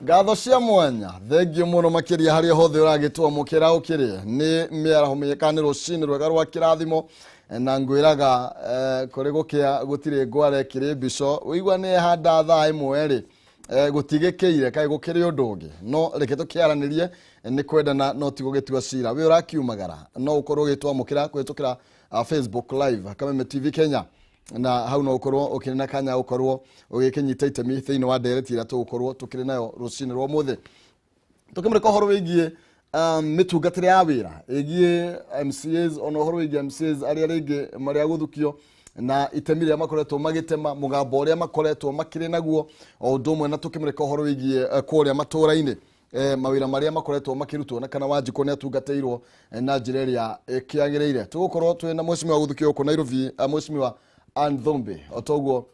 Ngatho cia mwanya, thengio mũno makĩria harĩa hothe ũragĩtwamũkĩra ũkĩrĩ nĩ mĩaraho mĩega kana nĩ rũcinĩ rwega rwa kĩrathimo. Na ngwĩraga kũrĩ gũkĩa gũtirĩ ngware kĩrĩ mbico ũigua nĩ handa thaa 1 rĩ, gũtigĩkĩire kaĩ gũkĩrĩ ũndũ ũngĩ, no reke tũkĩaranĩrie nĩ kwendana no ti gũgĩtua cira. We ũrakiumagara no ũkorwo ũgĩtwamũkĩra kũhĩtũkĩra Facebook Live Kameme TV Kenya, na hau no ũkorwo ũkĩrĩ na kanya gũkorwo ũgĩkĩnyita itemi thĩinĩ wa ndereti ĩrĩa tũgũkorwo tũkĩrĩ nayo rũcinĩ rwa ũmũthĩ, tũkĩmũrĩka ũhoro wĩgiĩ mĩtungatĩre ya wĩra ĩgiĩ MCAs, ona ũhoro wĩgiĩ MCAs arĩa rĩngĩ marĩa gũthukio na itemi rĩrĩa makoretwo magĩtema, mũgambo ũrĩa makoretwo makĩrĩ naguo, o ũndũ ũmwe na tũkĩmũrĩka ũhoro wĩgiĩ kũrĩa matũũra-inĩ, mawĩra marĩa makoretwo makĩrutwo na kana Wanjikũ nĩ atungatĩirwo na njĩra ĩrĩa ĩkĩagĩrĩire. Tũgũkorwo twĩ na mheshimiwa gũthukio gũkũ Nairobi, mheshimiwa Anne Thumbi, o toguo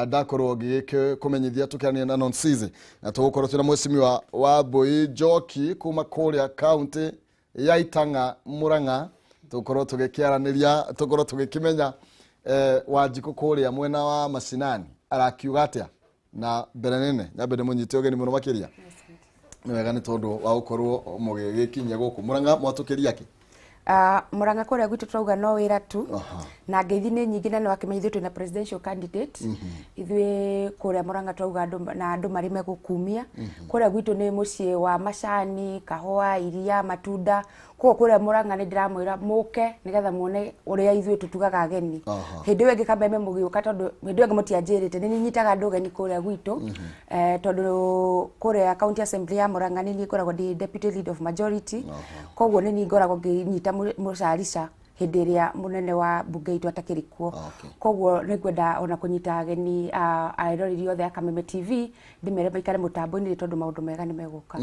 ndakorwo ngĩkũmenyithia tũkĩaranĩria na Nonsizi, na tũgũkorwo twĩna mheshimiwa Wambui Njoki kuma kũrĩa kaunti ya Itang'a Murang'a. Tũgũkorwo tũgĩkĩaranĩria, tũkorwo tũgĩkĩmenya Wanjikũ kũrĩa mwena wa macinani arakiuga atĩa. Na mbere nene nyambe ndĩmũnyite ũgeni mũno makĩria, nĩ wega nĩ tondũ wa gũkorwo mũgĩgĩkinyia gũkũ Murang'a. Mwatũkĩria kĩ? Murang'a kũrĩa gwitũ tũrauga no wĩra tu na ngeithi nĩ nyingĩ, na nĩ wakĩmenyithio twĩna presidential candidate. Ithuĩ kũrĩa Murang'a tũrauga andũ na andũ marĩme gũkumia. Kũrĩa gwitũ nĩ mũciĩ wa macani, kahũa, iria, matunda. Koguo kũrĩa Murang'a nĩ ndĩramwĩra mũke nĩgetha muone ũrĩa ithuĩ tũtugaga ageni. Hĩndĩ ĩyo ĩngĩ Kameme mũgĩũka, tondũ hĩndĩ ĩyo ĩngĩ mũtianjĩrĩte, nĩ nyitaga andũ ũgeni kũrĩa gwitũ, tondũ kũrĩa county assembly ya Murang'a nĩ niĩ ngoragwo ndĩ deputy leader of majority. Koguo nĩ niĩ ngoragwo ngĩnyita mũcarica hĩndĩ ĩrĩa mũnene wa mbunge itũ atakĩrĩ kuo. Koguo nĩ ngwenda ona kũnyita ageni eroreri othe a Kameme TV, ndĩmere maikare mũtambo-inĩ tondũ maũndũ mega nĩ megũka.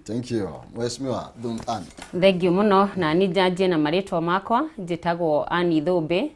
Thank you, Mheshimiwa Thum Ann. Thengio mũno. Na ni njanjie na marĩtwa makwa, njĩtagwo Ann Thũmbĩ,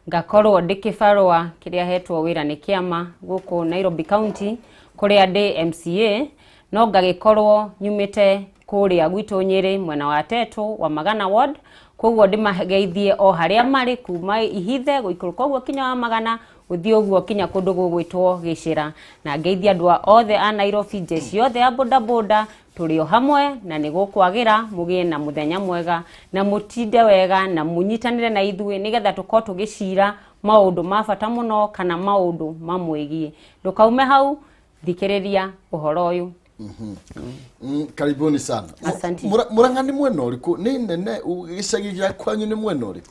ngakorwo ndĩ kĩbarũa kĩrĩa hetwo wĩra nĩ kĩama gũkũ Nairobi County kũrĩa ndĩ MCA, no ngagĩkorwo nyumĩte kũrĩa gwitũ Nyĩrĩ, mwena wa Tetũ wa Magana Ward. Koguo ndĩmageithie o harĩa marĩ, kuma Ihithe gũikũrũka ũguo kinya wa Magana, gũthiĩ ũguo kinya kũndũ gũgwĩtwo Gĩcĩra, na ngeithie andũ othe a Nairobi, njeci othe ya bodaboda, tũrĩ o hamwe na nĩ gũkwagĩra. Mũgĩe na mũthenya mwega na mũtinde wega na mũnyitanĩre na ithuĩ nĩgetha tũkorwo tũgĩcira maũndũ ma bata mũno kana maũndũ mamwĩgiĩ. Ndũkaume hau, thikĩrĩria ũhoro ũyũ. Karibuni sana. Asante. Murang'a nĩ mwena ũrĩkũ? Nĩ nene, gĩcagi gĩa kwanyu nĩ mwena ũrĩkũ?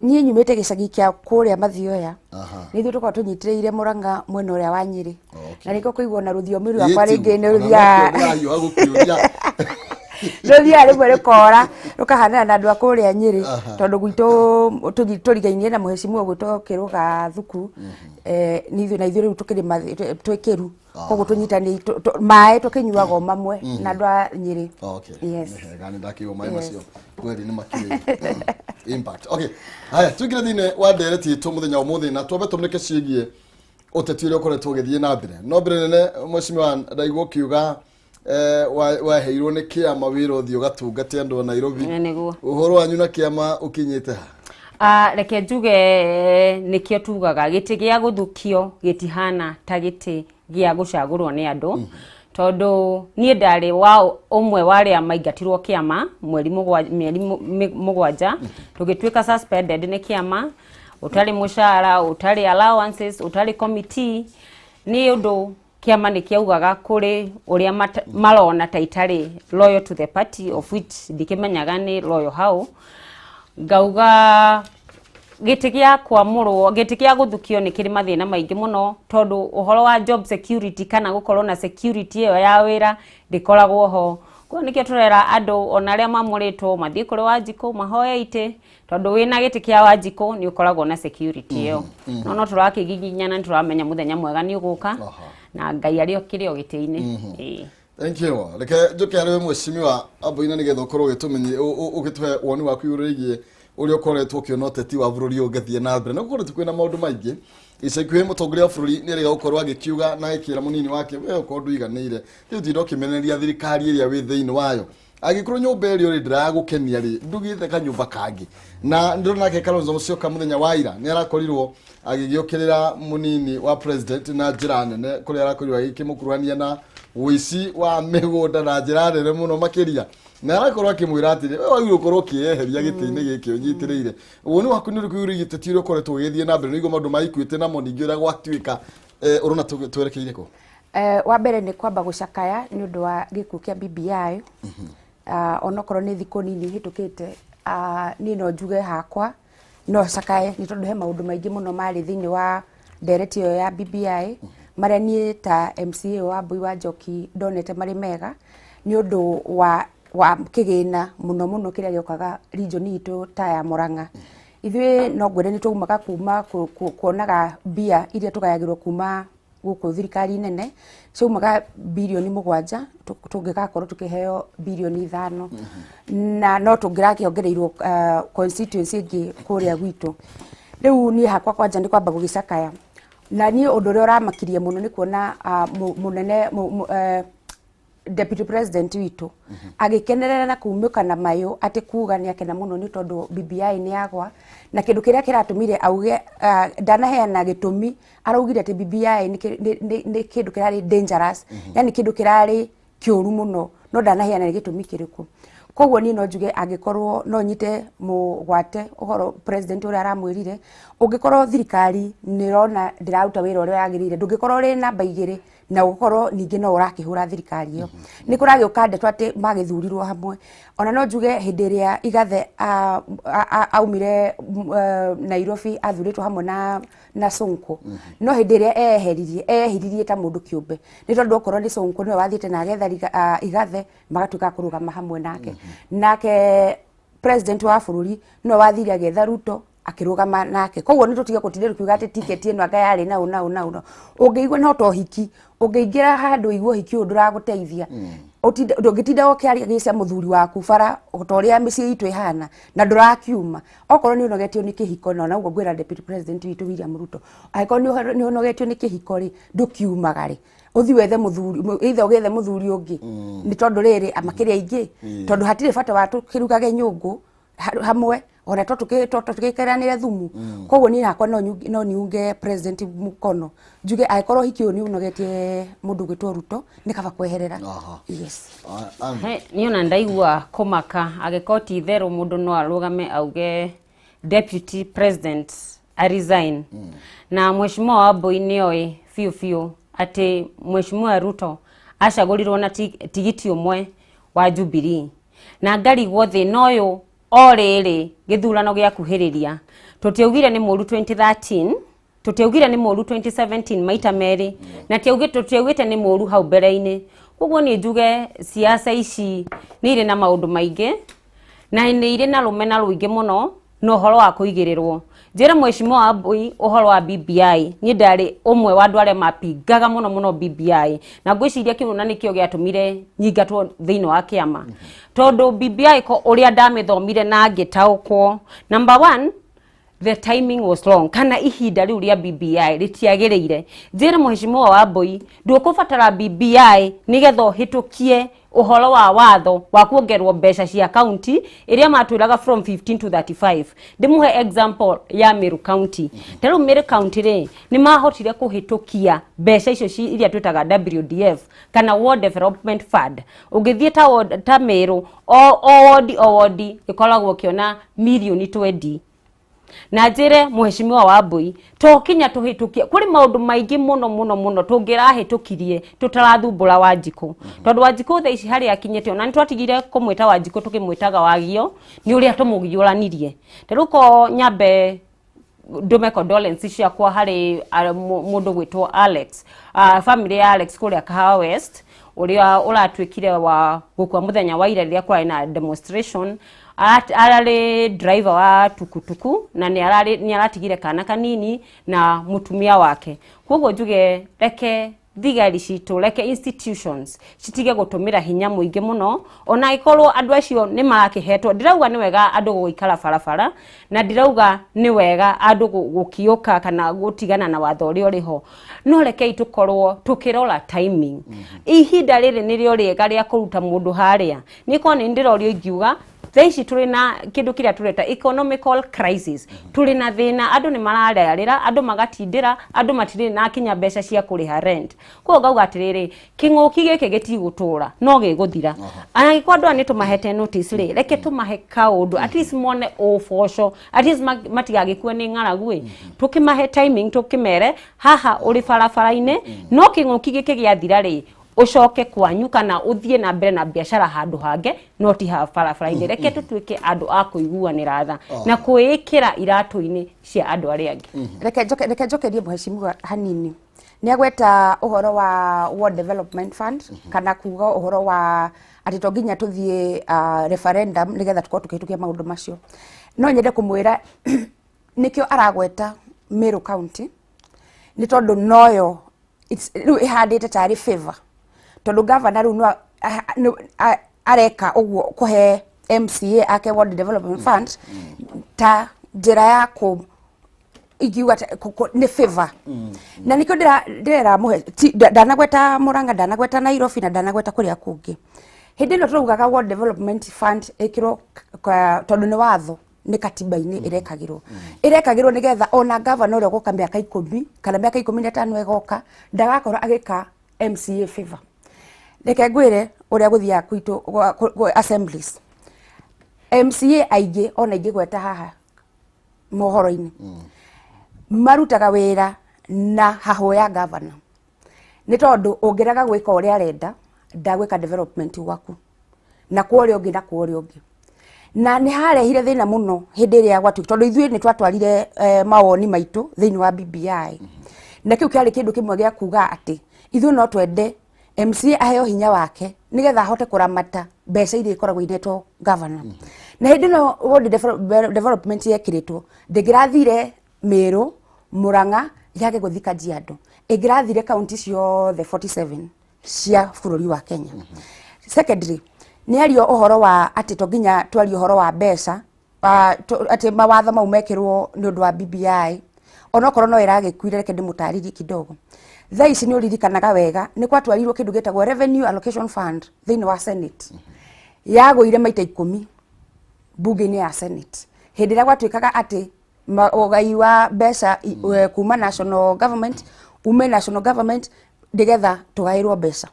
Niĩ nyumĩte gĩcagi kĩa kũrĩa Mathioya. Nĩ ithuĩ tũkoragwo tũnyitĩrĩire Murang'a mwena ũrĩa wa Nyĩrĩ. Na nĩkĩo kũigua na rũthiomi rwakwa rĩngĩ nĩ rũthiaga Ndĩrahiũha gũkĩũria. Rũthiaga rĩmwe rũkora rũkahanana na andũ a kũrĩa Nyĩrĩ, tondũ gwitũ tũrigainie na mũhecimiwa gwĩtwo Kĩrũga Thuku. Nĩ ithuĩ na ithuĩ rĩu tũkĩrĩ twĩ kĩru, koguo tũnyitanĩi maĩ tũkĩnyuaga o mamwe na andũ a Nyĩrĩ. Yes. Nĩ hega, nĩ ndakĩigua maĩ macio kweri nĩ makĩrĩ impact. Okay, haya, tuingire thĩinĩ wa ndereti itũ mũthenya wa ũmũthĩ na twambe tũmũrĩke ciĩgiĩ ũteti ũrĩa ũkoretwo ũgĩthiĩ na mbere. No mbere nene, mheshimiwa, ndaigua ũkiuga waheirwo nĩ kĩama wĩra ũthiĩ ũgatungate andũ a Nairobi. Nĩguo. Ũhoro wanyu na kĩama ũkinyĩte ha? Reke njuge nĩkĩo tugaga gĩtĩ gĩa gũthukio gĩtihana ta gĩtĩ gĩa gũcagũrwo nĩ andũ, tondũ niĩ ndarĩ wa ũmwe wa arĩa maingatirwo kĩama mweri mĩeri 7, tũgĩtuĩka suspended nĩ kĩama, ũtarĩ mũcara, ũtarĩ allowances, ũtarĩ committee, nĩ ũndũ kĩama nĩ kĩaugaga kũrĩ ũrĩa marona ta itarĩ loyal to the party, of which ndikĩmenyaga nĩ loyal how. Ngauga gĩtĩ gĩa kwamũrwo, gĩtĩ gĩa gũthukio nĩ kĩrĩ mathĩna maingĩ mũno, tondũ ũhoro wa job security kana gũkorwo na security ĩyo ya wĩra ndĩkoragwo ho. Koguo nĩkĩo tũrera andũ ona arĩa mamũrĩtwo mathiĩ kũrĩ Wanjikũ mahoe itĩ, tondũ wĩna gĩtĩ kĩa Wanjikũ nĩ ũkoragwo na security ĩyo. No tũrakĩgiginyana, nĩ tũramenya mũthenya mwega nĩ ũgũka na Ngai arĩ o kĩrĩ o gĩtĩ-inĩ. Ĩĩ. Thank you. Reke njoke harĩ we mheshimiwa Amboina nĩgetha ũkorwo ũgĩtũmenye ũgĩtũhe woni waku igũrũ rĩgiĩ ũrĩa ũkoretwo ũkĩona ũteti wa bũrũri ũyũ ũgĩthiĩ na mbere. Na gũkoretwo kwĩna maũndũ maingĩ. Ica ikuhĩ mũtongoria wa bũrũri nĩ erĩga gũkorwo agĩkiuga na agĩkĩra mũnini wake, we okorwo ndũiganĩire, rĩu tinda ũkĩmenereria thirikari ĩrĩa wĩ thĩinĩ wayo. Angĩkorwo nyũmba ĩrĩa ũrĩ ndĩragũkenia rĩ, ndũgĩethe kanyũmba kangĩ. Na ndĩrona nake Kalonzo Musyoka mũthenya wa ira nĩ arakorirwo agĩgĩũkĩrĩra mũnini wa president na njĩra nene, kũrĩa arakorirwo agĩkĩmũkuruhania na ũici wa mĩgũnda na njĩra nene mũno makĩria, na arakorwo akĩmwĩra atĩrĩ, we wagĩrĩirwo gũkorwo ũkĩyeheria gĩtĩ-inĩ gĩkĩ ũnyitĩrĩire. Woni waku nĩ ũrĩkũ igũrũ rĩgiĩ ũteti ũrĩa ũkoretwo ũgĩthiĩ na mbere, nĩguo maũndũ ma Equity namo ningĩ ũrĩa gwatuĩka, ũrona twerekeire kũ? Wa mbere nĩ kwamba gũcakaya nĩ ũndũ wa gĩkuũ kĩa BBI. Onokorwo nĩ thikũ nini hĩtũkĩte, niĩ no njuge hakwa no cakaye, nĩ tondũ he maũndũ maingĩ mũno marĩ thĩinĩ wa ndereti ĩyo ya BBI marĩa niĩ ta MCA wa Mbui wa Njoki ndonete marĩ mega nĩ ũndũ wa kĩgĩna mũno mũno kĩrĩa gĩũkaga region itũ ta ya Murang'a. Ithuĩ no ngwĩre nĩ tũumaga kuma kuonaga mbia iria tũgayagĩrwo kuma gũkũ thirikari nene, ciaumaga birioni 7, tũngĩgakorwo tũkĩheo birioni 5, na no tũngĩrakĩongereirwo constituency ĩngĩ kũrĩa gwitũ. Rĩu niĩ hakwa kwanja nĩ kwamba gũgĩcakaya, na niĩ ũndũ ũrĩa ũramakirie mũno nĩ kuona mũnene deputy president witũ agĩkenerera na kumĩka na mayũ atĩ kuga nĩ akena mũno nĩ tondũ BBI nĩ yagwa, na kĩndũ kĩrĩa kĩratũmire auge, ndanaheana gĩtũmi, araugire atĩ BBI nĩ kĩndũ kĩrarĩ dangerous, yani kĩndũ kĩrarĩ kĩũru mũno, no ndanaheana nĩ gĩtũmi kĩrĩkũ. Koguo niĩ no njuge, angĩkorwo no nyite mũgwate ũhoro president ũrĩa aramwĩrire, ũngĩkorwo thirikari nĩ ĩrona ndĩraruta wĩra ũrĩa yagĩrĩire, ndũngĩkorwo ũrĩ namba 2 na ũkorwo ningĩ no ũrakĩhũra thirikari ĩyo. Nĩ kũragĩũka ndeto atĩ magĩthurirwo hamwe. Ona no njuge hĩndĩ ĩrĩa Igathe aumire Nairobi, athurĩtwo hamwe na Sonko, no hĩndĩ ĩrĩa eheririe, eheririe ta mũndũ kĩũmbe, nĩ tondũ okorwo nĩ Sonko nĩwe wathiĩte na agetha Igathe, magatuĩka a kũrũgama hamwe nake. Nake president wa bũrũri nĩwe wathire agetha Ruto, akĩrũgama nake. Koguo nĩ tũtige gũtinda tũkiuga atĩ tiketi ĩno anga yarĩ na ũ na ũ na ũ na ũngĩigua no ta ũhiki, ũngĩingĩra handũ ũigue ũhiki ũyũ ndũragũteithia, ndũngĩtinda ũkĩaria gĩcia mũthuri waku bara ta ũrĩa mĩciĩ itũ ĩhana na ndũrakiuma. Okorwo nĩ ũnogetio nĩ kĩhiko, na ũguo ngwĩra deputy president witũ William Ruto, angĩkorwo nĩ ũnogetio nĩ kĩhiko rĩ, ndũkiumaga rĩ, ũthi wethe mũthuri, either ũgĩethe mũthuri ũngĩ, nĩ tondũ rĩrĩ makĩria aingĩ, tondũ hatirĩ bata wa tũkĩrugage nyũngũ hamwe ona to tũgĩkĩranĩre thumu. Koguo niĩ hakwa no niunge president mũkono, njuge angĩkorwo hiki ũyũ nĩ ũnogetie mũndũ gwĩtwo Ruto, nĩ kaba kweherera. Yes. He, niĩ ona ndaigua kũmaka angĩkorwo ti itherũ mũndũ no arũgame auge deputy president a resign. Na mheshimiwa Wambui nĩoĩ biũ biũ atĩ mheshimiwa Ruto acagũrirwo na tigiti ũmwe wa Jubilee, na ngarigwo thĩna ũyũ o rĩrĩ gĩthurano gĩakuhĩrĩria. Tũtiaugire nĩ mũru 2013, tũtiaugire nĩ mũru 2017 maita merĩ, na tũtiaugĩte nĩ mũru hau mbere-inĩ. Koguo niĩ njuge siasa ici nĩ irĩ na maũndũ maingĩ na nĩ irĩ na rũmena rũingĩ mũno na ũhoro wa kũigĩrĩrwo. Njĩre mheshimiwa Wambui ũhoro wa BBI, niĩ ndarĩ ũmwe wa andũ arĩa mapingaga mũno mũno BBI, na ngwĩciria kĩu na nĩkĩo gĩatũmire nyingatwo thĩinĩ wa kĩama, tondũ BBI ko ũrĩa ndamĩthomire na ngĩtaũkwo, number one, the timing was wrong, kana ihinda rĩu rĩa BBI rĩtiagĩrĩire. Njĩre mheshimiwa Wambui, ndũkũbatara BBI nĩgetha ũhĩtũkie ũhoro wa watho wa kuongerwo mbeca cia county ĩrĩa matwĩraga from 15 to 35. Ndĩmũhe example ya Meru County. Ta rĩu Meru County rĩ, nĩ mahotire kũhĩtũkia mbeca icio iria twĩtaga WDF kana Ward Development Fund. Ũngĩthiĩ ta ward, ta Meru, o wodi o wodi ĩkoragwo ũkĩona mirioni 20. Na njĩre mheshimiwa Wambui, to kinya tũhĩtũkie, kũrĩ maũndũ maingĩ mũno mũno mũno tũngĩrahĩtũkirie tũtarathumbũra Wanjikũ, tondũ Wanjikũ thaa ici harĩa akinyĩte, ona nĩ twatigire kũmwĩta Wanjikũ, tũkĩmwĩtaga Wagio nĩ ũrĩa tũmũgiũranirie. Ta rĩu ko nyambe ndume condolence ciakwa harĩ mũndũ gwĩtwo Alex, family ya Alex kũrĩa Kahawa West, ũrĩa ũratuĩkire wa gũkua mũthenya wa ira rĩrĩa kwarĩ na demonstration. Ararĩ driver wa tukutuku na nĩ aratigire kana kanini na mũtumia wake. Koguo njuge reke Thigari citũ, reke institutions citige gũtũmĩra hinya mũingĩ mũno, ona angĩkorwo andũ acio nĩ marakĩhetwo. Ndirauga nĩ wega andũ gũikara barabara, na ndirauga nĩ wega andũ gũkiũka kana gũtigana na watho ũrĩa ũrĩ ho, no rekei tũkorwo tũkĩrora timing. Ihinda rĩrĩ nĩrĩo rĩega rĩa kũruta mũndũ harĩa? Nĩ korwo nĩ ndĩrorio, ingiuga thaa ici tũrĩ na kĩndũ kĩrĩa tũreta economical crisis, tũrĩ na thĩna, andũ nĩ marararĩra, andũ magatindĩra, andũ matirĩ na kinya mbeca cia kũrĩha rent. Koguo ngauga atĩrĩrĩ, kĩng'ũki gĩkĩ gĩtigũtũra, no gĩgũthira. Angĩkorwo andũ aya nĩ tũmahete notice rĩ, reke tũmahe kaũndũ at least mone ũboco, at least matigagĩkue nĩ ng'aragu ĩ. Tũkĩmahe timing, tũkĩmere haha ũrĩ barabara-inĩ, no kĩng'ũki gĩkĩ gĩathira rĩ, ũcoke kwanyu kana ũthiĩ na mbere na biacara handũ hangĩ, no ti haha barabara-inĩ. Reke tũtuĩke andũ a kũiguanĩra tha na kwĩĩkĩra iratũ-inĩ cia andũ arĩa angĩ. Reke njokerie mheshimiwa hanini. Nĩ agweta ũhoro wa World Development Fund, kana kuga ũhoro wa atĩ to nginya tũthiĩ referendum nĩgetha tũkorwo tũkĩhĩtũkia maũndũ macio. No nyende kũmwĩra nĩkĩo aragweta Meru County, nĩ tondũ noyo rĩu ĩhandĩte tarĩ favor, tondũ governor rĩu no areka ũguo kũhe MCA ake World Development Fund ta njĩra ya kũ ingiuga nĩ favor. Na nĩkĩo ndĩrera mũhe ndanagweta Murang'a, ndanagweta Nairobi, na ndanagweta kũrĩa kũngĩ. Hĩndĩ ĩno tũraugaga World Development Fund ĩkĩrwo tondũ nĩ watho, nĩ katiba-inĩ ĩrekagĩrwo nĩgetha ona gavana ũrĩa ũgoka mĩaka 10 kana mĩaka 15 ĩgoka ndagakorwo agĩka MCA favor. Reke ngwĩre ũrĩa gũthiaga gwitũ assemblies. MCA aingĩ, ona ingĩgweta haha mohoro-inĩ, marutaga wĩra na hahũ ya gavana, nĩ tondũ ũngĩrega gwĩka ũrĩa arenda, ndagwĩka development gwaku na kwa ũrĩa ũngĩ na kwa ũrĩa ũngĩ. Na nĩ harehire thĩna mũno hĩndĩ ĩrĩa gwatuĩka, tondũ ithuĩ nĩ twatwarire mawoni maitũ thĩinĩ wa BBI, na kĩu kĩarĩ kĩndũ kĩmwe gĩa kuga atĩ ithuĩ no twende MCA aheo hinya wake nĩgetha ahote kũramata mbeca iria ikoragwo inetwo governor. Na hĩndĩ ĩno World Development yekĩrĩtwo, ndĩngĩrathire Meru, Murang'a, yage gũthiĩ Kajiado, ĩngĩrathire kaunti ciothe 47 cia bũrũri wa Kenya. Secondly, nĩ ario ũhoro wa atĩ to nginya twarie ũhoro wa mbeca, atĩ mawatho mau mekĩrwo nĩ ũndũ wa BBI, onokorwo no ĩragĩkuire. Reke ndĩmũtarĩrie kidogo. Thaa ici nĩ ũririkanaga wega nĩ gwatwarirwo kĩndũ gĩtagwo Revenue Allocation Fund thĩinĩ wa Senate, yagũire maita 10 bunge-inĩ ya Senate hĩndĩ ĩrĩa gwatuĩkaga atĩ ũgai wa mbeca kuma national government, ume national government nĩgetha tũgaĩrwo mbeca.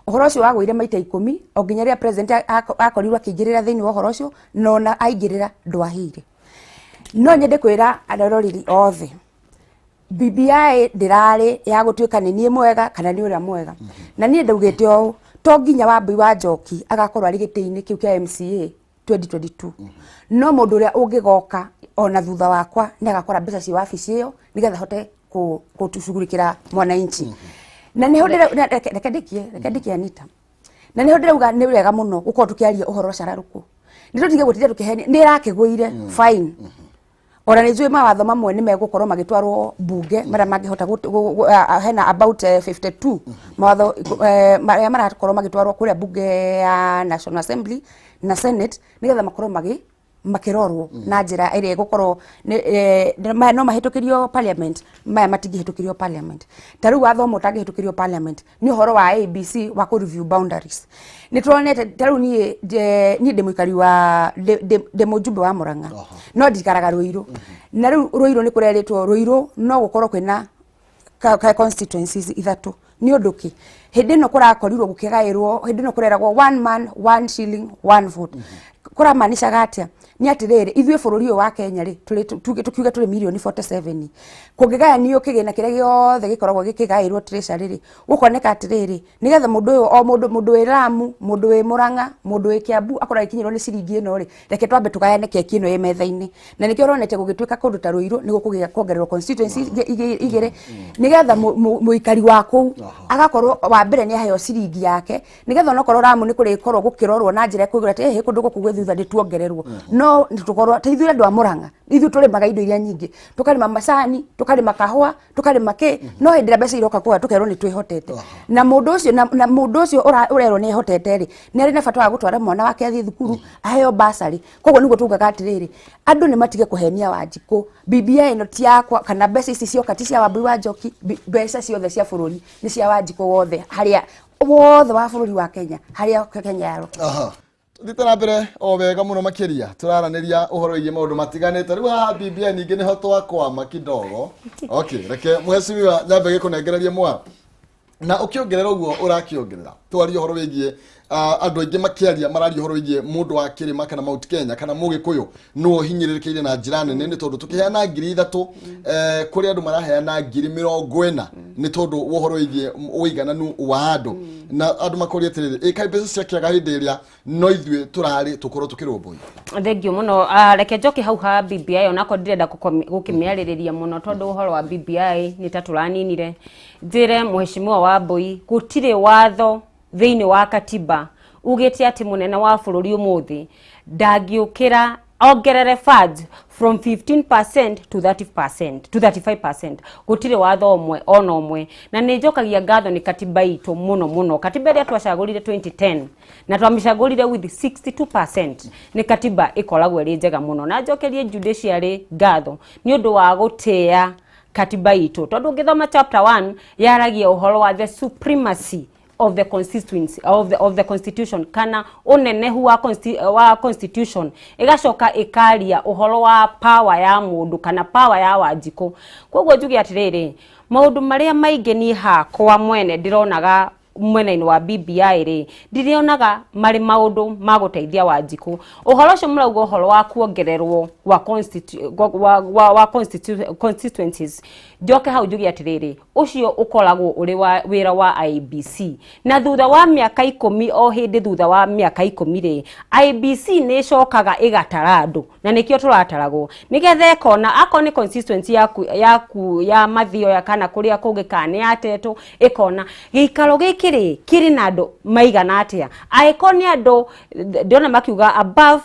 Ũhoro ũcio wagũire maita 10 o nginya rĩrĩa president akorirwo akĩingĩrĩra thĩinĩ wa ũhoro ũcio, na ona aingĩrĩra ndwahĩire. No nyende kwĩra aroreri othe, BBI ndĩrarĩ ya gũtuĩka nĩ niĩ mwega kana nĩ ũrĩa mwega. Na niĩ ndaugĩte ũũ, to nginya Wambui wa Njoki agakorwo arĩ gĩtĩ-inĩ kĩu kĩa MCA 2022, no mũndũ ũrĩa ũngĩgoka ona thutha wakwa nĩ agakora mbeca ci wabici ĩyo nĩgetha ahote gũtũcugurikĩra mwananchi. Na nĩho reke ndĩkie Anita. Na nĩho ndĩrauga nĩ wega mũno gũkorwo tũkĩaria ũhoro wa cararũkũ, nĩ tũtige gũtinda tũkĩhenia nĩ ĩrakĩgũire. Fine, ona nĩ njũĩ mawatho mamwe nĩ megũkorwo magĩtwarwo mbunge marĩa mangĩhota hena about 52 mawatho marĩa marakorwo magĩtwarwo kũrĩa mbunge ya National Assembly na Senate nĩgetha makorwo makĩrorwo na njĩra ĩrĩa ĩgũkorwo maya no mahĩtũkĩrio parliament, maya matingĩhĩtũkĩrio parliament. Ta rĩu watho ũmwe ũtangĩhĩtũkĩrio parliament nĩ ũhoro wa ABC wa kũ review boundaries. Nĩ tuonete ta rĩu niĩ ndĩ mũikari wa ndĩ mũjumbe wa Murang'a, no ndikaraga Ruiru. Na rĩu Ruiru nĩ kũrerĩtwo Ruiru no gũkorwo kwĩna ka constituencies ithatũ. Nĩ ũndũ kĩ hĩndĩ ĩno kũrakorirwo gũkĩgaĩrwo, hĩndĩ ĩno kũreragwo one man, one shilling, one vote, kũramaanishaga atĩa? Nĩ atĩrĩrĩ, ithuĩ bũrũri ũyũ wa Kenya rĩ, tũkiuge tũrĩ mirioni 47, kũngĩgayanio kĩgĩna kĩrĩa gĩothe gĩkoragwo gĩkĩgaĩrwo treasury rĩ, gũkoneka atĩrĩrĩ, nĩgetha mũndũ ũyũ, o mũndũ, mũndũ wĩ Lamu, mũndũ wĩ Murang'a, mũndũ wĩ Kiambu akorwo agĩkinyĩrwo nĩ ciringi ĩno rĩ, reke twambe tũgayane keki ĩno ĩ metha-inĩ. Na nĩkĩo ũronete gũgĩtuĩka kũndũ ta Ruiru nĩ gũkũgĩa kuongererwo constituency igĩrĩ nĩgetha mũikari wa kũu agakorwo wa mbere nĩ aheo ciringi yake, nĩgetha onokorwo Lamu nĩ kũrĩkorwo gũkĩrorwo na njĩra ya kũigũra atĩ kũndũ gũkũ gwĩ thutha nĩ tuongererwo. No No tũkorwo ta ithuĩ andũ a Murang'a, ithuĩ tũrĩmaga indo iria nyingĩ, tũkarĩma macani, tũkarĩma kahũa, tũkarĩma kĩ, no hĩndĩ ĩrĩa mbeca iroka kũrĩa tũkerwo nĩ twĩhotete. Na mũndũ ũcio na mũndũ ũcio ũrerwo nĩ ehotete rĩ, nĩ arĩ na bata wa gũtwara mwana wake athiĩ thukuru, aheo basarĩ. Koguo nĩguo tugaga atĩrĩrĩ, andũ nĩ matige kũhenia Wanjikũ. BBI ĩno ti yakwa, kana mbeca ici cioka ti cia Wambui wa Njoki, mbeca ciothe cia bũrũri nĩ cia Wanjikũ wothe, harĩa wothe wa bũrũri wa Kenya, harĩa Kenya yaroka. Tuthiĩte na mbere o wega mũno makĩria, tũraranĩria ũhoro wĩgiĩ maũndũ matiganĩte. Rĩu haha BBI ningĩ nĩho twakwama kidogo. Okay, reke mheshimiwa nyambe gĩkũnengererie mwaro na ũkĩongerera ũguo ũrakĩongerera, twarie ũhoro wĩgiĩ andũ aingĩ makĩaria, mararia ũhoro wĩgiĩ mũndũ wa kĩrĩma kana Mount Kenya kana mũgĩkũyũ nĩwe ũhinyĩrĩrĩkĩire na njĩra nene, nĩ tondũ tũkĩheana 3000, kũrĩ andũ maraheana 40,000 nĩ tondũ wa ũhoro wĩgiĩ ũigananu wa andũ. Na andũ makoria atĩrĩrĩ, ĩ kaĩ mbeca ciakĩaga hĩndĩ ĩrĩa no ithuĩ tũrarĩ tũkorwo tũkĩrũmbũiyo? Thengio mũno. Reke njoke hau ha BBI, onakorwo ndirenda gũkĩmĩarĩrĩria mũno, tondũ ũhoro wa BBI nĩ ta tũraninire. Njĩre mheshimiwa Wambui, gũtirĩ watho thĩinĩ wa katiba ugĩte atĩ mũnene wa bũrũri ũmũthĩ ndangĩũkĩra ongerere funds from 15% to 30% to 35%. Gũtirĩ watho ũmwe ona ũmwe. Na nĩ njokagia ngatho nĩ katiba itũ mũno mũno, katiba ĩrĩa twacagũrire 2010 na twamĩcagũrire with 62%, nĩ katiba ĩkoragwo ĩrĩ njega mũno. Na njokerie judiciary ngatho nĩ ũndũ wa gũtĩĩa katiba itũ, tondũ ũngĩthoma chapter 1 yaragia ũhoro wa the supremacy of the constituency of the constitution, kana ũnenehu wa constitution, ĩgacoka ĩkaria ũhoro wa power ya mũndũ kana power ya Wanjikũ. Koguo njuge atĩrĩrĩ, maũndũ marĩa maingĩ niĩ hakwa mwene ndĩronaga mwena-inĩ wa BBI rĩ, ndirionaga marĩ maũndũ ma gũteithia Wanjikũ. Ũhoro ũcio mũrauga ũhoro wa kuongererwo wa constituencies, njoke hau njuge atĩrĩrĩ, ũcio ũkoragwo ũrĩ wa wĩra wa IEBC, na thutha wa mĩaka 10, o hĩndĩ thutha wa mĩaka 10 rĩ, IEBC nĩ ĩcokaga ĩgatara andũ, na nĩkĩo tũrataragwo, nĩgetha ĩkona akorwo nĩ constituency yaku ya Mathioya kana kũrĩa kũngĩ, kana nĩ ya Tetũ, ĩkona gĩikaro gĩkĩ rĩ kĩrĩ na andũ maigana atĩa. Angĩkorwo nĩ andũ ndĩrona makiuga above,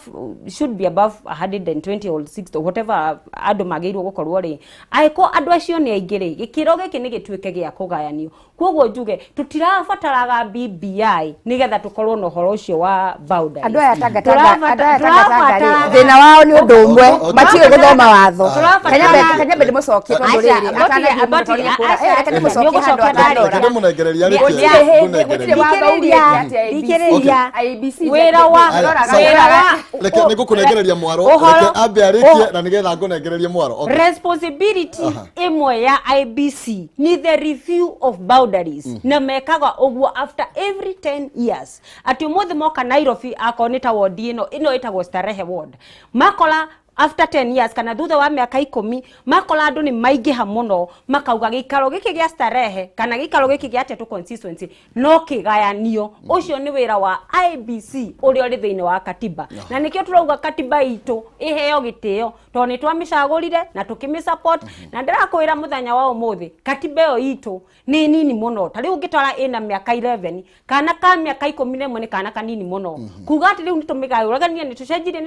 should be above 120 or 60, whatever andũ magĩrĩirwo gũkorwo rĩ, angĩkorwo andũ acio nĩ aingĩ rĩ, gĩkĩro gĩkĩ nĩ gĩtuĩke gĩa kũgayanio. Koguo njuge tũtirabataraga BBI nĩgetha tũkorwo na ũhoro ũcio wa boundaries. Andũ aya Tangatanga, andũ aya Tangatanga rĩ, thĩna wao nĩ ũndũ ũmwe, matiũĩ gũthoma watho. Kanyambe ndĩmũcokie, tondũ rĩrĩ atanathiĩ mũno, tondũ nĩ akũra. Reke ndĩmũcokie handũ atanora. Reke ndĩmũnengereria, rĩke. Gũtirĩ hĩndĩ, ngũnengereria. gũtirĩ watho ugĩte atĩ Thikĩrĩria. IEBC Wĩra wa Aya, roraga, sawa. roraga. Reke nĩngũkũnengereria mwaro, reke ambe arĩkie na nĩgetha ngũnengererie mwaro. Okay. Responsibility ĩmwe ya IEBC ni the review of boundaries, na mekaga ũguo after every 10 years, atĩ ũmũthĩ moka Nairobi, akorwo nĩ ta ward ĩno ĩno ĩtagwo Starehe ward, makora after 10 years kana thutha wa mĩaka 10, makora andũ nĩ maingĩha mũno, makauga gĩikaro gĩkĩ gĩa Starehe kana gĩikaro gĩkĩ gĩa Tetu constituency no kĩgayanio. Ũcio nĩ wĩra wa IEBC ũrĩa ũrĩ thĩinĩ wa katiba, na nĩkĩo tũrauga katiba itũ ĩheo gĩtĩo, tondũ nĩ twamĩcagũrire na tũkĩmĩ support. Na ndĩrakwĩra mũthenya wa ũmũthĩ katiba ĩyo itũ nĩ nini mũno. Ta rĩu ũngĩtwara ĩna mĩaka 11, kana ka mĩaka 11 nĩ kana kanini mũno kuga atĩ rĩu nĩ tũmĩgayũragania, nĩ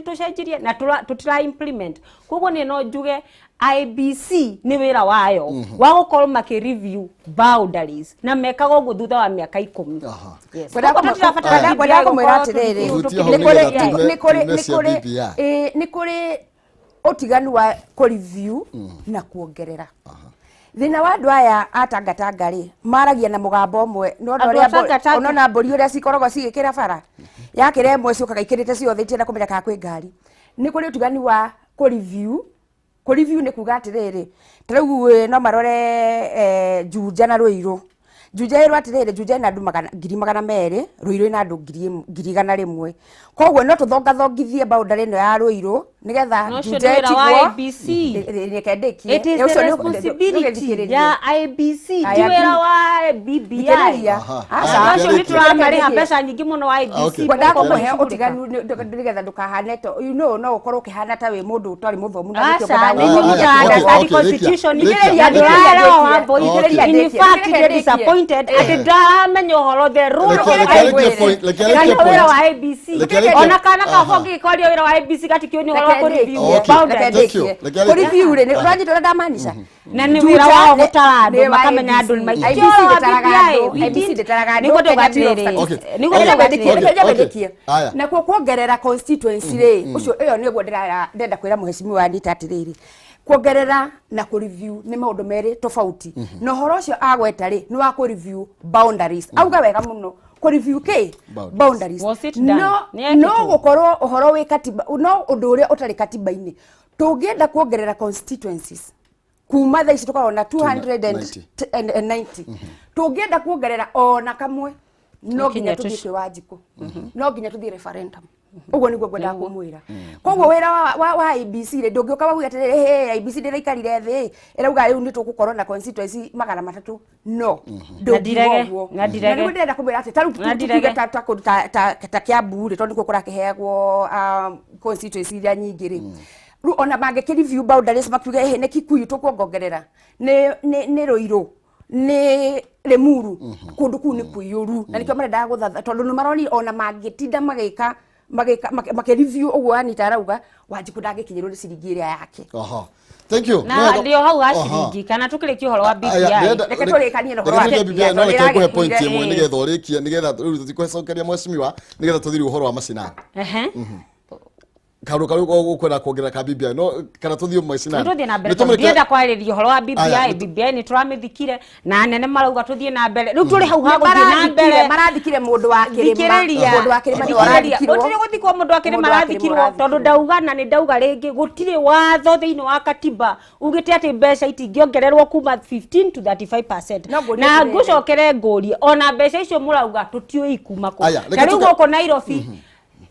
tũcenjirie na tũtira implement. Koguo niĩ no njuge IEBC nĩ wĩra wayo wa gũkorwo makĩ review boundaries, na mekaga ũguo thutha wa mĩaka 10. Yes. Kwenda Koguo tũtirabatara BBI kwenda kũmwĩra gũkorwo atĩrĩrĩ, Hutia hau nĩ kũrĩ nĩgetha nĩ kũrĩ tume nĩ cia kũrĩ BBI. ĩĩ, nĩ kũrĩ ũtiganu wa kũ review na kuongerera. Thĩna wa andũ aya a Tangatanga rĩ, maragia na mũgambo ũmwe. Nĩwona Andũ ũrĩa a Tangatanga. ũnona mbũri ũrĩa cikoragwo cigĩkĩra bara, yakĩra ĩmwe ciũkaga ikĩrĩte ciothe, itienda kũmenya kana kwĩ ngari. Nĩ kũrĩ ũtiganu wa kũ review. Kũ review nĩ kuga atĩrĩrĩ, ta rĩu no marore Juja na Rũirũ. Juja ĩrwo atĩrĩrĩ, Juja ĩna andũ 200,000, Rũirũ ĩna andũ 100,100. Koguo no tũthongathongithie boundary ĩno ya Rũirũ. Nigetha Na ũcio Juja nĩ wĩra wa ĩtigwo. IEBC. Reke ndĩkie. It is Ũcio the nĩ- responsibility ya IEBC, ti I agree. wĩra wa BBI. Thikĩrĩria. Aha. Aca. Aya, Acio nĩ tũramarĩha Reke mbeca nyingĩ mũno IEBC. Okay. Ngwendaga gũkorwo kũmũhe makĩgũrĩka. ũtiganu nĩgetha ndũkahane to you know no ũkorwo ũkĩhana ta wĩ mũndũ ũtarĩ mũthomu na nĩkĩo Aca, ngwendaga nĩ Aya, niĩ aya, mũtara okay, understand okay, constitution. Rikia, Na Rikia. ndũraelewa Wambui. Okay. In fact, Reke ndĩ ndĩkie. disappointed atĩ ndaramenya ũhoro the role Reke- of reke arĩkie IEBC. point, reke Kana arĩkie wĩra point. wa IEBC. Reke arĩkie- Ona kana Aha. kaba ũngĩkoria wĩra wa IEBC gatikĩũĩ nĩ ũhoro wa Reke kũ-review ndĩkie. Okay. boundaries. Reke Thank you. ndĩkie. Reke arĩkie. Kũ-review rĩ, nĩ- ũranyita ũrĩa ndamaanisha? Na nĩ Juja wĩra wao nĩ- gũtara andũ nĩ wa makamenya IEBC. andũ nĩ maingĩ. IEBC Ti ũhoro wa ndĩtaraga BBI, andũ, we IEBC did. ndĩtaraga andũ, Nĩguo ndauga Kenya Bureau of atĩrĩrĩ. Statistics. Okay. Nĩguo Okay. ndauga Reke atĩrĩrĩ. Okay. nyambe ndĩkie. Aya. Nakuo kuongerera constituency rĩ, ũcio ĩyo nĩguo ndĩrenda kwĩra mũheshimiwa Anita atĩrĩrĩ, kuongerera na kũ-review nĩ maũndũ merĩ tofauti. Na ũhoro ũcio agweta rĩ, nĩ wa kũ-review boundaries. Auga wega mũno, kũ-review kĩ? Boundaries. Boundaries. Was it done? No Nĩ no ekĩtwo? gũkorwo ũhoro wĩ katiba, no ũndũ ũrĩa ũtarĩ katiba-inĩ. Tũngĩenda kuongerera constituencies kuma thaa ici tũkoragwo na 290, tũngĩenda kuongerera ona kamwe, no nginya Nginya tũthiĩ kwĩ Wanjikũ, no nginya tũthiĩ referendum. Ũguo nĩguo ngwendaga kũmwĩra. Koguo wĩra wa IEBC rĩ, ndũngĩũka wauge atĩrĩrĩ, "Hey, IEBC ndĩraikarire thĩ ĩrauga rĩu nĩ tũgũkorwo na constituency 300." No ndũngiuga ndirege, ũguo. na ndirege. Na nĩguo ndĩrenda kũmwĩra atĩ ta rĩu Na ndirege. tuge ta kũndũ ta Kiambu rĩ, tondũ nĩkuo kũrakĩheagwo constituency iria nyingĩ rĩ, rĩu ona mangĩkĩ review boundaries makiuge, "Ĩhĩ, nĩ Kikuyu tũkuongongerera, nĩ Ruiru, nĩ Limuru," kũndũ kũu nĩ kũiyũru na nĩkĩo marendaga gũthatha, tondũ nĩ maronire ona mangĩtinda magĩka makĩ review ũguo Anita arauga, Wanjikũ ndangĩkinyĩrwo nĩ ciringi ĩrĩa yake. Aha. Thank you. Na Nĩ ndĩ o hau ha Aha. ciringi kana tũkĩrĩkia ũhoro wa Aya, BBI. Reke tũrĩkanie na ũhoro wa reke tũrĩkie BBI, BBI, no tondũ reke ngũhe point ĩragĩkuire. ĩmwe nĩgetha ũrĩkie, nĩgetha rĩu tũtikũcokeria mheshimiwa, nĩgetha tũthiĩ rĩu ũhoro wa macinani. Kaũndũ karĩa ũkwenda kuongerera ka BBI, no kana tũthiĩ macinani? Tũthiĩ na mbere Nĩ tondũ tũmũreke- ndienda kwarĩrĩria ũhoro wa Aya, BBI. BBI nĩ tũramĩthikire na anene marauga tũthiĩ na mbere. Rĩu tũrĩ hau ha Nĩ gũthiĩ na mbere. Marathikire mũndũ wa kĩrĩma. Thikĩrĩria. Mũndũ wa kĩrĩma nĩwe Thikĩrĩria. ũrathikirwo. Gũtirĩ gũthikwo mũndũ wa kĩrĩma Mũndũ wa kĩrĩma arathikirwo, ũrathikirwo. tondũ ndauga na nĩ ndauga rĩngĩ, gũtirĩ watho thĩinĩ wa katiba ugĩte atĩ mbeca itingĩongererwo kuma 15 to 35%. No ngũrie Na atĩrĩrĩ. ngũcokere ngũrie, ona mbeca icio mũrauga tũtiũĩ kuma kũ. Aya, reke Ta rĩu gũkũ Nairobi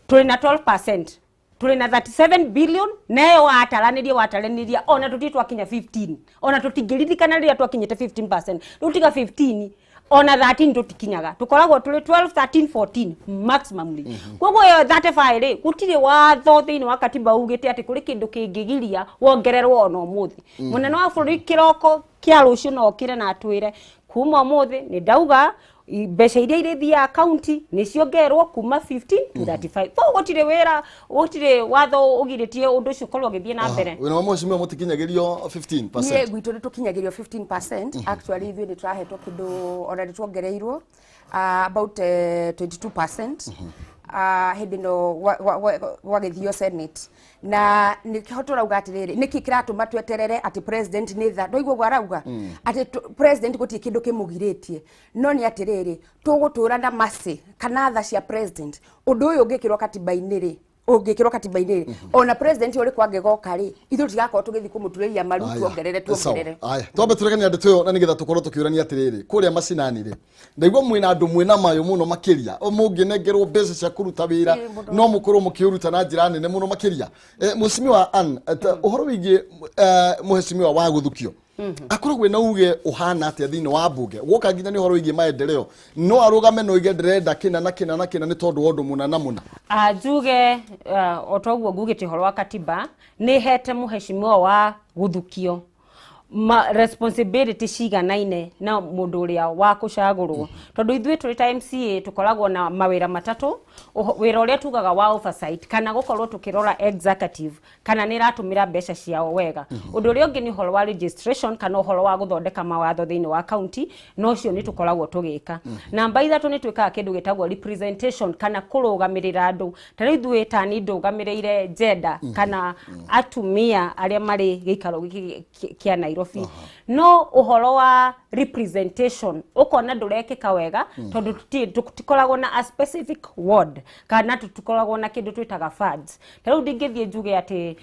tũrĩ na 12%, tũrĩ na 37 billion, neyo wataranĩria ona tũtirĩ twakinya 15, ona tũtingĩririkana rĩrĩa twakinyĩte 15%. Rĩu tiga 15, ona 13 tũtikinyaga, tũkoragwo tũrĩ 12, 13, 14 maximumly. Koguo ĩyo 35 rĩ, gũtirĩ watho thĩinĩ wa katiba ugĩte atĩ kũrĩ kĩndũ kĩngĩgiria wongererwo ona ũmũthĩ. Mũnene wa bũrũri kĩroko kĩa rũciũ no okĩre na atwĩre kuma ũmũthĩ nĩ ndauga mbeca iria irĩthiaga county nĩ ciongererwo kuma 15 to 35. Koguo gũtirĩ wĩra, gũtirĩ watho ũgirĩtie ũndũ ũcio ũkorwo ũgĩthiĩ na mbere. Wĩna wa mheshimiwa mũtikinyagĩrio 15%? Niĩ gwitũ nĩ tũkinyagĩrio 15%. Actually, ithuĩ nĩ tũrahetwo kĩndũ, ona nĩ tuongereirwo about 22% hĩndĩ ĩno gwagĩthio Senate. Na nĩkĩo tũrauga atĩrĩrĩ, nĩkĩ kĩratũma tweterere atĩ president nĩ tha ndoigua ũguo arauga atĩ president gũtirĩ kĩndũ kĩmũgirĩtie? No nĩ atĩrĩrĩ, tũgũtũra na mercy kana tha cia president? Ũndũ ũyũ ũngĩkĩrwo katiba-inĩ rĩ, ũngĩkĩrwo katiba-inĩ rĩ, ona president ũrĩkũ angĩgoka rĩ, ithuĩ tũtigakorwo tũgĩthiĩ kũmũturĩria maru. Aya, Tuongerere, sawa. tuongerere. Aya, twambe tũregania ndeto ĩyo na nĩgetha tũkorwo tũkĩũrania atĩrĩrĩ, kũrĩa macinani rĩ, ndaigua mwĩna andũ mwĩna mayũ mũno makĩria. O mũngĩnengerwo mbeca cia kũruta wĩra, Ĩ, mũno. no mũkorwo mũkĩũruta na njĩra nene mũno makĩria. Mheshimiwa Ann, ũhoro wĩgiĩ mheshimiwa wa gũthukio akoragwo na uge ũhana atĩa thĩinĩ wa mbunge gwoka nginya nĩ ũhoro wĩgiĩ maendeleo? No arũgame no oige ndĩrenda kĩna na kĩna na kĩna nĩ tondũ wa ũndũ mũna na mũna? Njuge o toguo ngugĩte ũhoro wa katiba, nĩ hete mũheshimiwa wa gũthukio ma responsibility ciganaine na mũndũ ũrĩa wa kũcagũrwo, tondũ ithuĩ tũrĩ ta MCA tũkoragwo na mawĩra matatũ. Wĩra ũrĩa tugaga wa oversight, kana gũkorwo tũkĩrora executive kana nĩ ĩratũmĩra mbeca ciao wega. Ũndũ ũrĩa ũngĩ nĩ ũhoro wa registration, kana ũhoro wa gũthondeka mawatho thĩinĩ wa county, na ũcio nĩ tũkoragwo tũgĩka. Namba ithatũ, nĩ twĩkaga kĩndũ gĩtagwo representation, kana kũrũgamĩrĩra andũ. Ta rĩu ithuĩ tani ndũgamĩrĩire gender kana atumia arĩa marĩ gĩikaro gĩkĩ kĩa Nairobi, no ũhoro wa representation ũkona ndũrekĩka wega, tondũ tũtikoragwo na a specific ward, kana tũtikoragwo na kĩndũ twĩtaga funds. Ta rĩu ndingĩthiĩ njuge atĩ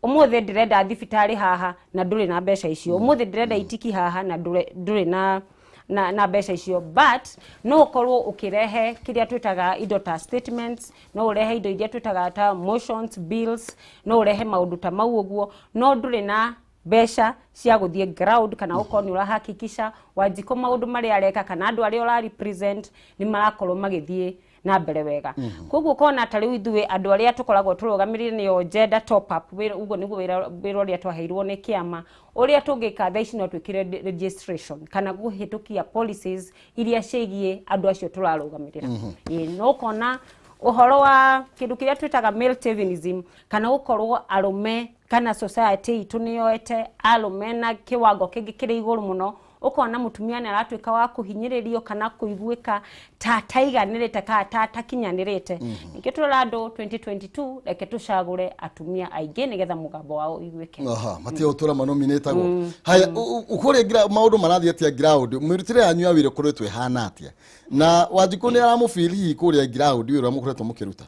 ũmũthĩ ndĩrenda thibitarĩ haha na ndũrĩ na mbeca icio, ũmũthĩ ndĩrenda itiki haha na ndũrĩ na na mbeca icio, but no ũkorwo ũkĩrehe kĩrĩa twĩtaga indo ta statements, no ũrehe indo iria twĩtaga ta motions, bills, no ũrehe maũndũ ta mau ũguo, no ndũrĩ na mbeca cia gũthiĩ ground kana ũkorwo nĩ ũrahakikisha Wanjikũ maũndũ marĩa areka kana andũ arĩa ũra represent nĩ marakorwo magĩthiĩ na mbere wega. Koguo ũkona ta rĩu ithuĩ andũ arĩa tũkoragwo tũrũgamĩrĩire nĩo gender top up wĩra, ũguo nĩguo wĩra ũrĩa twaheirwo nĩ kĩama. Ũrĩa tũngĩka thaa ici, no twĩkĩre registration kana kũhĩtũkia policies iria ciĩgiĩ andũ acio tũrarũgamĩrĩra. Ĩĩ, no ũkona ũhoro wa kĩndũ kĩrĩa twĩtaga male chauvinism, kana gũkorwo arũme kana society itũ nĩ yoete arũme na kĩwango kĩngĩ kĩrĩ igũrũ mũno. Ũkona mũtumia nĩ aratuĩka wa kũhinyĩrĩrio kana kũiguĩka ta ataiganĩrĩte kana ta atakinyanĩrĩte. Nĩkĩo tũrera andũ 2022, reke tũcagũre atumia aingĩ nĩgetha mũgambo wao ũiguĩke. Aha, matige gũtũra manominĩtagwo. Haya, kũrĩa maũndũ marathiĩ atĩa ground? Mĩrutĩre yanyu ya wĩra ĩkoretwo ĩhana atĩa? Na Wanjikũ nĩ aramũbiri hihi kũrĩa ground wĩra ũrĩa mũkoretwo mũkĩruta?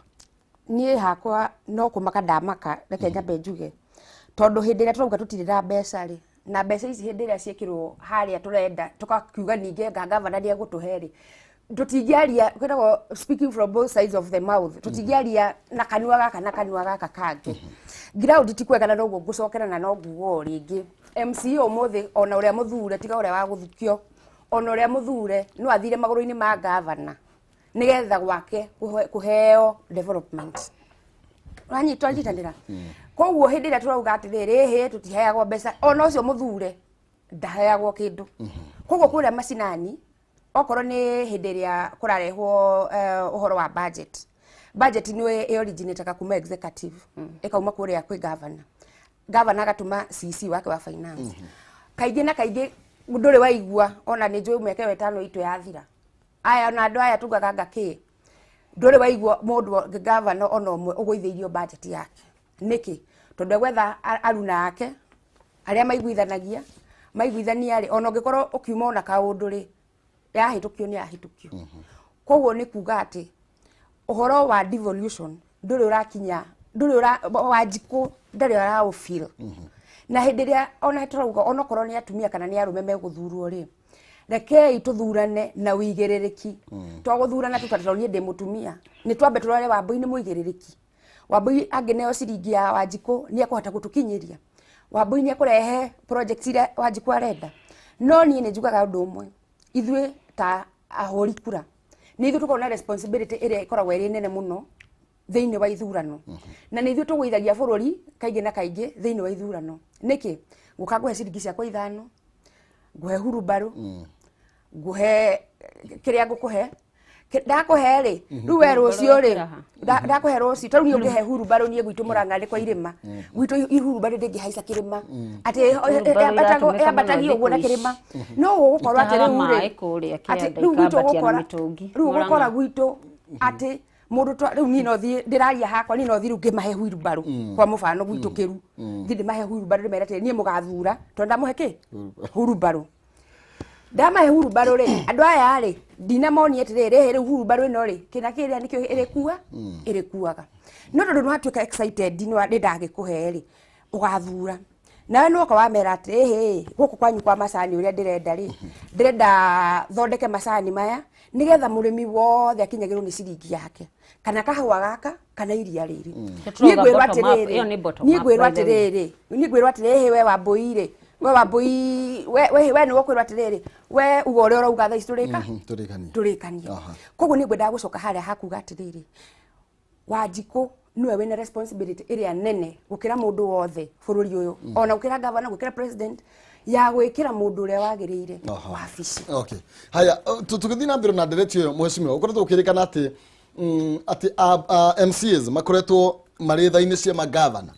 Niĩ hakwa no kũmaka ndamaka. Reke nyambe njuge, tondũ hĩndĩ ĩrĩa tũrauga tũtirĩ na mbeca rĩ, na mbeca ici hĩndĩ ĩrĩa ciĩkĩrwo harĩa tũrenda, tũkakiuga ningĩ anga gavana nĩ egũtũhe rĩ, tũtingĩaria, kwĩragwo speaking from both sides of the mouth, tũtingĩaria na kanua gaka na kanua gaka kangĩ. Ground ti kwega, na noguo ngũcokera na no nguga o rĩngĩ, MCA ũmũthĩ, ona ũrĩa mũthure, tiga ũrĩa wa gũthukio, ona ũrĩa mũthure no athire magũrũ-inĩ ma gavana nigetha gwake kũheo development. Ũranyita, nyitanĩra. Koguo hĩndĩ ĩrĩa tũrauga atĩrĩrĩ, ĩhĩ, tũtiheagwo mbeca, ona ũcio mũthure ndaheagwo kĩndũ. Koguo kũrĩa macinani, okorwo nĩ hĩndĩ ĩrĩa kũrarehwo ũhoro wa budget, budget nĩ ĩ originataga kuma executive, ĩkauma kũrĩa kwĩ governor, governor agatũma CC wake wa finance. Kaingĩ na kaingĩ ndũrĩ waigua, ona nĩ njũĩ mĩaka ĩyo 5 itũ yathira, aya ona andũ aya tugaga anga kĩ, ndũrĩ waigua mũndũ gavana ona ũmwe ũgũithĩirio budget yake. Nĩkĩ? Tondũ egwetha aruna ake arĩa maiguithanagia, maiguithania rĩ, ona ũngĩkorwo ũkiuma ona kaũndũ rĩ, yahĩtũkio nĩ yahĩtũkio. Koguo nĩ kuga atĩ ũhoro wa devolution ndũrĩ ũrakinya, ndũrĩ ũra Wanjikũ ndarĩ araũfeel. Na hĩndĩ ĩrĩa ona tũrauga onokorwo nĩ atumia kana nĩ arũme megũthurwo rĩ, rekei tũthurane na wĩigĩrĩrĩki. To gũthurana tu tondũ niĩ ndĩ mũtumia, nĩ twambe tũrore Wambui nĩ mũigĩrĩrĩki, Wambui angĩneo ciringi ya Wanjikũ nĩ ekũhota gũtũkinyĩria, Wambui nĩ ekũrehe project iria Wanjikũ arenda. No niĩ nĩ njugaga ũndũ ũmwe, ithuĩ ta ahũri kura nĩ ithuĩ tũkoragwo na responsibility ĩrĩa ĩkoragwo ĩrĩ nene mũno thĩinĩ wa ithurano, na nĩ ithuĩ tũgũithagia bũrũri kaingĩ na kaingĩ thĩinĩ wa ithurano. Nĩkĩ? Ngũka ngũhe ciringi ciakwa 5, ngũhe hurumbarũ, ngũhe kĩrĩa ngũkũhe. Ndakũhe rĩ, rĩu we rũciũ rĩ, ndakũhe rũciũ, tarĩu niĩ ũngĩhe hurumbarũ, niĩ gwitũ Mũrang'a nĩ kwa irĩma, gwitũ ihurumbarũ ndĩngĩhaica kĩrĩma atĩ Hurumbarũ iratũmĩka yambatagio mũno ũguo na thikũ ici. kĩrĩma, no ũgũkorwo atĩ Itahaga rĩu rĩ maĩ kũrĩa atĩ kĩanda rĩu gwitũ ikambatia na ũgũkora mĩtũngi. Rĩu ũgũkora Mũrang'a. gwitũ atĩ mũndũ rĩu niĩ no thiĩ ndĩraria hakwa, niĩ no thiĩ rĩu ngĩmahe hurubarũ, kwa mũbano gwitũ kĩru, thiĩ ndĩmahe hurubarũ, ndĩmere atĩrĩ, niĩ mũgathura tondũ ndamũhe kĩ hurubarũ. Ndamahe hurubarũ rĩ, andũ aya rĩ, ndinamonia atĩrĩrĩ, ĩhĩ, rĩu hurubarũ ĩno rĩ, kĩna kĩrĩa nĩkĩo ĩrĩkua ĩrĩkuaga, no tondũ nĩ watuĩka excited nĩ ndagĩkũhe rĩ, ũgathura nawe nĩwoka wamera atĩ ĩhĩ, gũkũ kwanyu kwa macani, ũrĩa ndĩrenda rĩ, ndĩrenda thondeke macani maya nĩgetha mũrĩmi wothe akinyagĩrwo nĩ ciringi yake, kana kahũa gaka, kana iria rĩrĩ. Niĩ Tũrauga ngwĩrwo bottom up, atĩrĩrĩ, ĩyo nĩ bottom niĩ up, ngwĩrwo by the way. atĩrĩrĩ, niĩ ngwĩrwo atĩrĩrĩ, we Wambui rĩ, we Wambui, we nĩwe ũkwĩrwo atĩrĩrĩ, we uga ũrĩa ũrauga thaa ici tũrĩka Tũrĩkanie. Tũrĩkanie. Koguo nĩ ngwendaga gũcoka harĩa hakuga atĩrĩrĩ, Wanjikũ nĩwe wĩna responsibility ĩrĩa nene gũkĩra mũndũ wothe bũrũri ũyũ, ona gũkĩra gavana, gũkĩra president, ya gwĩkĩra mũndũ ũrĩa wagĩrĩire wabici. Okay, haya, tũgĩthiĩ na mbere na ndereti ĩyo, mheshimiwa, ũkoretwo ũkĩrĩkana atĩ atĩ MCAs makoretwo marĩ tha-inĩ cia magavana.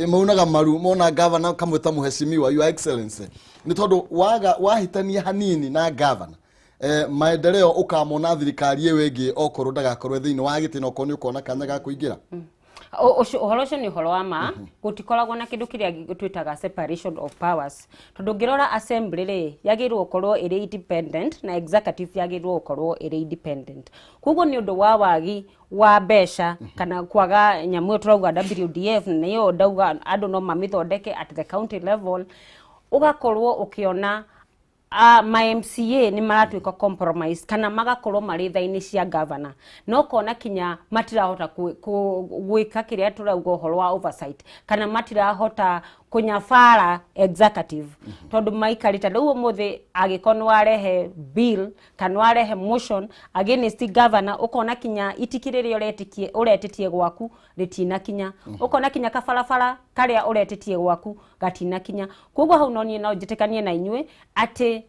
Maunaga maru mona gavana kamwĩta mheshimiwa, your excellency, nĩ tondũ waga wahĩtania hanini na gavana, maendeleo ũkamona thirikari ĩyo ĩngĩ, okorwo ndagakorwo thĩinĩ wa gĩtĩ na okorwo nĩ ũkona kanya ga kũingĩra. Ũhoro ũcio nĩ ũhoro wa ma. Gũtikoragwo na kĩndũ kĩrĩa twĩtaga separation of powers, tondũ ũngĩrora assembly rĩ, yagĩrĩirwo gũkorwo ĩrĩ independent, na executive yagĩrĩirwo gũkorwo ĩrĩ independent. Koguo nĩ ũndũ wa wagi wa mbeca kana kwaga nyamũ ĩyo tũrauga WDF, na nĩyo ndauga andũ no mamĩthondeke at the county level, ũgakorwo ũkĩona Ma MCA nĩ maratuĩka compromise kana magakorwo marĩ tha-inĩ cia governor, no kona kinya matirahota gwĩka kĩrĩa tũrauga ũhoro wa oversight, kana matirahota kũnyabara executive, tondũ maikarĩte rĩu ũmũthĩ angĩkorwo nĩ warehe bill kana warehe motion against governor, ũkona kinya itiki rĩrĩa ũretĩtie gwaku rĩtinakinya, ũkona kinya kabarabara karĩa ũretĩtie gwaku gatinakinya. Koguo hau no niĩ no njĩtĩkanie na inyuĩ atĩ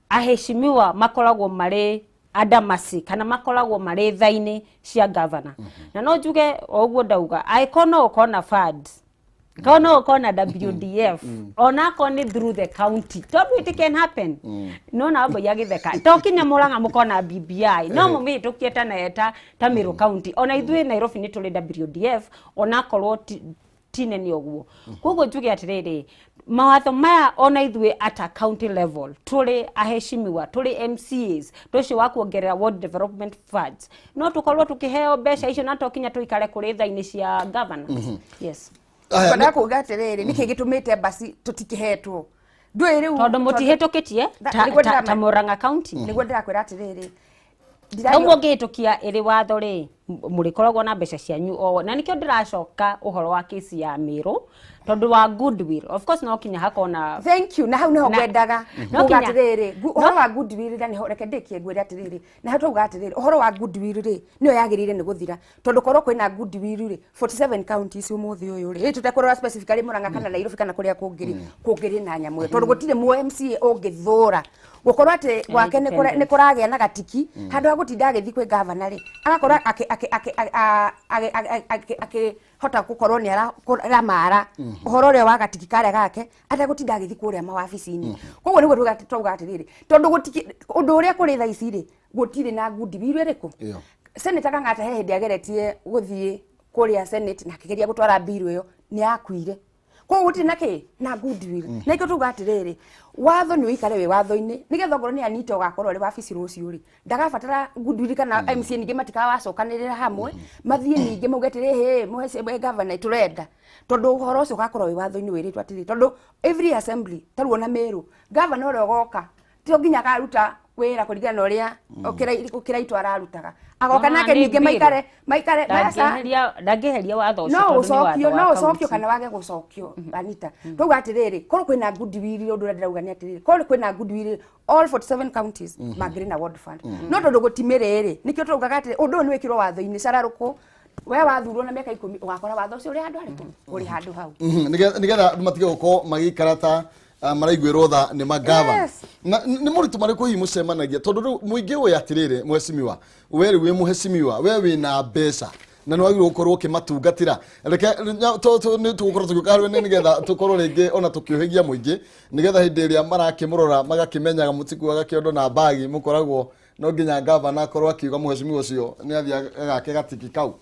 aheshimiwa makoragwo marĩ andamasi kana makoragwo marĩ tha-inĩ cia governor. Na no njuge o ũguo ndauga, angĩkorwo no ũkorwo na funds, korwo no ũkorwo na WDF, onakorwo nĩ through the county, tondũ it can happen. No na mboi agĩtheka, to kinya Mũrang'a mũkorwo na BBI no mũmĩhĩtũkie ta Meru County. Ona ithuĩ Nairobi nĩ tũrĩ WDF, onakorwo ti nene ũguo. Koguo njuge atĩrĩrĩ, mawatho maya ona ithuĩ at a county level tũrĩ aheshimiwa, tũrĩ MCAs, tũcio wa kuongerera ward development funds, no tũkorwo tũkĩheo mbeca icio na to kinya tũikare kũrĩ tha-inĩ cia governors. Yes. Aya, Ngwendaga kuga atĩrĩrĩ, nĩkĩ gĩtũmĩte basi tũtikĩhetwo ndũĩ rĩu? Tondũ mũtihĩtũkĩtie nĩguo ta Murang'a County. Nĩguo ndĩrakwĩra atĩrĩrĩ, Rĩu mũngĩhĩtũkia ĩrĩ watho rĩ, mũrĩkoragwo na mbeca cianyu o na nĩkĩo ndĩracoka ũhoro wa kesi ya Meru, tondũ wa goodwill, of course no kinya hakorwo na Thank you. Na hau niho ngwendaga no kuga atĩrĩrĩ, ũhoro wa goodwill, na niho reke ndĩkie ngwĩre atĩrĩrĩ, na hau twauga atĩrĩrĩ, ũhoro wa goodwill rĩ, nĩyo yagĩrĩire nĩ gũthira, tondũ korwo kwĩna goodwill rĩ, 47 counties ũmũthĩ ũyũ rĩ, tũtekũrora specifically Murang'a kana Nairobi kana kũrĩa kũngĩ rĩ, kũngĩrĩ na nyamũ ĩyo, tondũ gũtirĩ mũ MCA ũngĩthũra gũkorwo atĩ gwake nĩ kũragĩa na gatiki, handũ ha gũtinda agĩthiĩ kwĩ gavana rĩ, agakorwo akĩhota gũkorwo nĩ aramara ũhoro ũrĩa wa gatiki karĩa gake ategũtinda agĩthiĩ kũrĩa mawabici-inĩ. Koguo nĩguo twauga atĩrĩrĩ, tondũ ũndũ ũrĩa kũrĩ thaa ici rĩ, gũtirĩ na goodwill ĩrĩkũ. Ĩyo. Senator Kang'ata he hĩndĩ ageretie gũthiĩ kũrĩa Senate na akĩgeria gũtwara bill ĩyo, nĩ yakuire. Koguo gũtirĩ na kĩ na goodwill. Na ikĩo tuga atĩrĩrĩ, watho nĩ ũikare wĩ watho-inĩ, nĩgetha okorwo nĩ Anita ũgakorwo ũrĩ wabici rũciũ rĩ, ndagabatara goodwill kana MCA ningĩ matikawacokanĩrĩra hamwe mathiĩ ningĩ mauge atĩrĩ, hĩ mũhe governor tũrenda, tondũ ũhoro ũcio ũgakorwo wĩ watho-inĩ wĩrĩtwo atĩrĩ, tondũ every assembly, tarĩu ona Meru, governor ũrĩa ũgoka to nginya akaruta wĩra kũringana na ũrĩa kĩraitũ ararutaga, agoka No, nake nĩ ningĩ bill. maikare maca. Ndangĩeheria watho ũcio No tondũ nĩ ũcokio watho no wa ũcokio county. Kana wage gũcokio. Anita, twauga atĩrĩrĩ, korwo kwĩna goodwill, ũndũ ũrĩa ndĩrauga nĩ atĩrĩrĩ, korwo kwĩna goodwill, all 47 counties mangĩrĩ na ward fund. No tondũ gũtimĩrĩ rĩ, nĩkĩo tũraugaga atĩrĩ, ũndũ ũyũ nĩ wĩkĩrwo watho-inĩ cararũkũ, we wathurwo na mĩaka 10 ũgakora watho ũcio ũrĩ handũ harĩkũ, ũrĩ handũ hau. Nĩgetha andũ matige gũkorwo magĩikara ta maraiguĩrwo tha nĩ magavana. Na nĩ moritũ marĩkũ hihi mũcemanagia, tondũ rĩu mũingĩ ũyũ atĩrĩrĩ, mheshimiwa, we rĩu wĩ mũheshimiwa, we wĩna mbeca na nĩ wagĩrĩirwo gũkorwo ũkĩmatungatĩra. Reke nĩ tũgũkorwo tũgĩũka harĩ we nĩgetha tũkorwo rĩngĩ ona tũkĩũhĩgia mũingĩ, nĩgetha hĩndĩ ĩrĩa marakĩmũrora magakĩmenyaga mũtikuaga kĩondo na mbagi, mũkoragwo no nginya gavana akorwo akiuga mũheshimiwa ũcio nĩ athiĩ agake gatiki kau.